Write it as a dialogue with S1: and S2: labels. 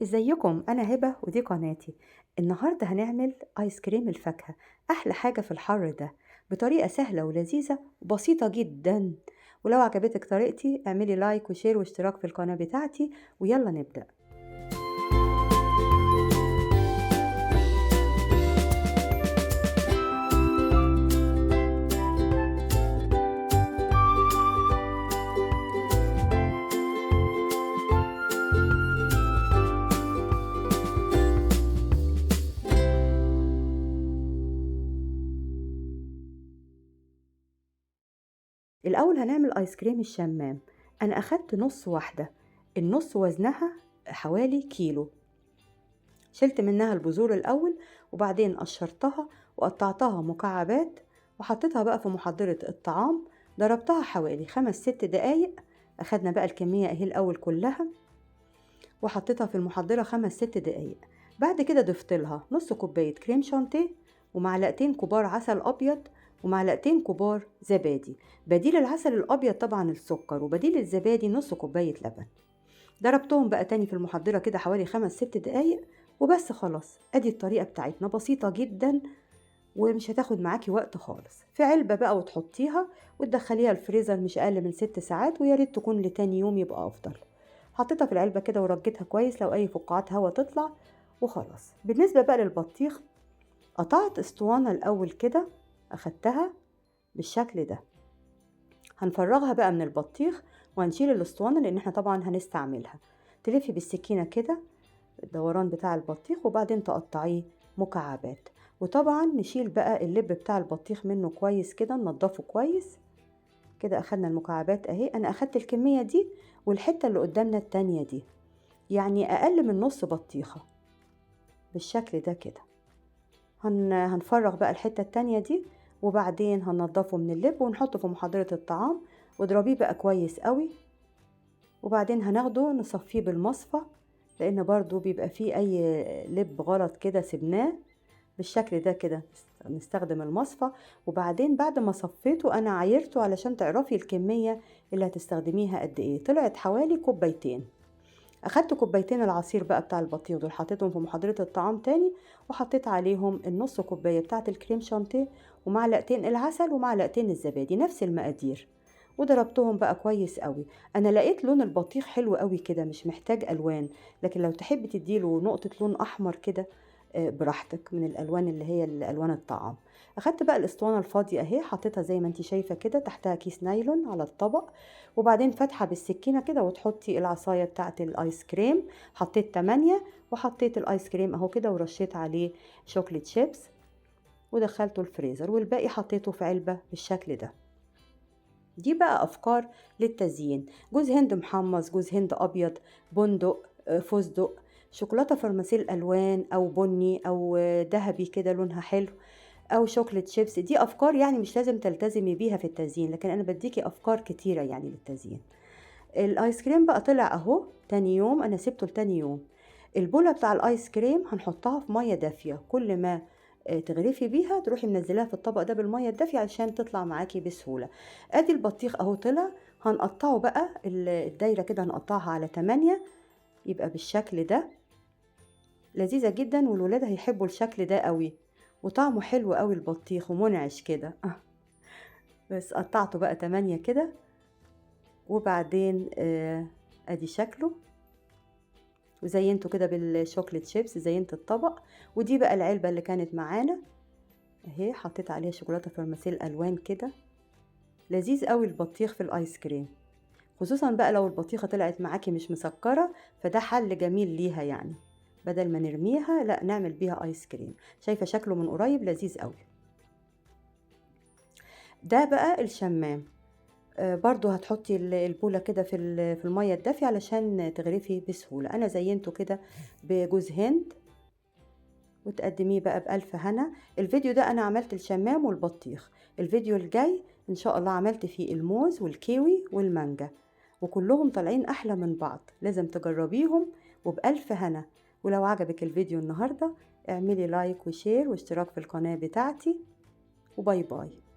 S1: ازيكم؟ انا هبة ودي قناتي. النهاردة هنعمل ايس كريم الفاكهة، احلى حاجة في الحر ده، بطريقة سهلة ولذيذة وبسيطة جدا. ولو عجبتك طريقتي اعملي like و share واشتراك في القناة بتاعتي، ويلا نبدأ. الأول هنعمل آيس كريم الشمام. أنا أخدت نص واحدة، النص وزنها حوالي كيلو. شلت منها البذور الأول وبعدين قشرتها وقطعتها مكعبات وحطيتها بقى في محضرة الطعام، ضربتها حوالي 5-6 دقايق. أخدنا بقى الكمية أهي الأول كلها وحطيتها في المحضرة 5-6 دقايق. بعد كده ضفت لها نص كوباية كريم شانتيه ومعلقتين كبار عسل أبيض ومعلقتين كبار زبادي. بديل العسل الأبيض طبعا السكر، وبديل الزبادي نص كوباية لبن. ضربتهم بقى تاني في المحضرة كده حوالي 5-6 دقايق وبس خلاص. ادي الطريقة بتاعتنا، بسيطة جدا ومش هتاخد معاكي وقت خالص. في علبة بقى وتحطيها وتدخليها الفريزر مش أقل من 6 ساعات، ويا ريت تكون لتاني يوم يبقى أفضل. حطيتها في العلبة كده ورجيتها كويس، لو أي فقاعات هوا تطلع وخلاص. بالنسبة بقى للبطيخ، قطعت اسطوانة الأول كده، أخدتها بالشكل ده. هنفرغها بقى من البطيخ وهنشيل الاسطوانة لأن احنا طبعا هنستعملها. تلفي بالسكينة كده الدوران بتاع البطيخ وبعدين تقطعيه مكعبات. وطبعا نشيل بقى اللب بتاع البطيخ منه كويس كده، ننضفه كويس كده. أخدنا المكعبات أهي، أنا أخدت الكمية دي والحتة اللي قدامنا التانية دي، يعني أقل من نص بطيخة بالشكل ده كده. هنفرغ بقى الحتة التانية دي وبعدين هننضفه من اللب ونحطه في محضرة الطعام، واضربيه بقى كويس قوي. وبعدين هناخده نصفيه بالمصفى لان برضو بيبقى فيه اي لب غلط كده سيبناه بالشكل ده كده، نستخدم المصفى. وبعدين بعد ما صفيته انا عايرته علشان تعرفي الكمية اللي هتستخدميها قد ايه. طلعت حوالي كوبايتين. اخدت كوبايتين العصير بقى بتاع البطيخ دول، حطيتهم في محضرة الطعام تاني، وحطيت عليهم النص كوباية بتاعة الكريم شانتيه ومعلقتين العسل ومعلقتين الزبادي، نفس المقادير، وضربتهم بقى كويس قوي. انا لقيت لون البطيخ حلو قوي كده، مش محتاج الوان، لكن لو تحبي تديله نقطة لون احمر كده براحتك من الالوان اللي هي الالوان الطعام. اخدت بقى الاسطوانة الفاضيه اهي، حطيتها زي ما انت شايفه كده تحتها كيس نايلون على الطبق، وبعدين فاتحة بالسكينة كده وتحطي العصاية بتاعه الايس كريم. حطيت 8 وحطيت الايس كريم اهو كده، ورشيت عليه chocolate chips ودخلته الفريزر، والباقي حطيته في علبة بالشكل ده. دي بقى افكار للتزيين: جوز هند محمص، جوز هند ابيض، بندق، فستق، شوكولاتة فرماسيل الوان او بني او ذهبي كده لونها حلو، او chocolate chips. دي افكار يعني مش لازم تلتزمي بيها في التزيين، لكن انا بديكي افكار كتيرة يعني للتزيين. الايس كريم بقى طلع اهو تاني يوم، انا سبته لتاني يوم. البوله بتاع الايس كريم هنحطها في مية دافيه، كل ما تغرفي بيها تروحي منزلاها في الطبق ده بالمية الدافيه علشان تطلع معاكي بسهولة. ادي البطيخ اهو طلع، هنقطعه بقى الدايرة كده، هنقطعها على 8 يبقى بالشكل ده. لذيذة جدا والولاد هيحبوا الشكل ده قوي، وطعمه حلو قوي البطيخ ومنعش كده. بس قطعته بقى 8 كده، وبعدين ادي شكله، وزينته كده بال chocolate chips، زينت الطبق. ودي بقى العلبة اللي كانت معانا اهي، حطيت عليها شوكولاتة فرماسيل الوان كده. لذيذ قوي البطيخ في الايس كريم، خصوصا بقى لو البطيخة طلعت معاكي مش مسكرة، فده حل جميل ليها يعني، بدل ما نرميها لا نعمل بيها ايس كريم. شايفة شكله من قريب لذيذ قوي. ده بقى الشمام، برضو هتحطي البولة كده في المية الدافية علشان تغرفي بسهولة. انا زينته كده بجوز هند، وتقدميه بقى بألف هنا. الفيديو ده انا عملت الشمام والبطيخ، الفيديو الجاي ان شاء الله عملت فيه الموز والكيوي والمانجا، وكلهم طالعين احلى من بعض، لازم تجربيهم وبألف هنا. ولو عجبك الفيديو النهاردة اعملي like و share واشتراك في القناة بتاعتي، و bye bye.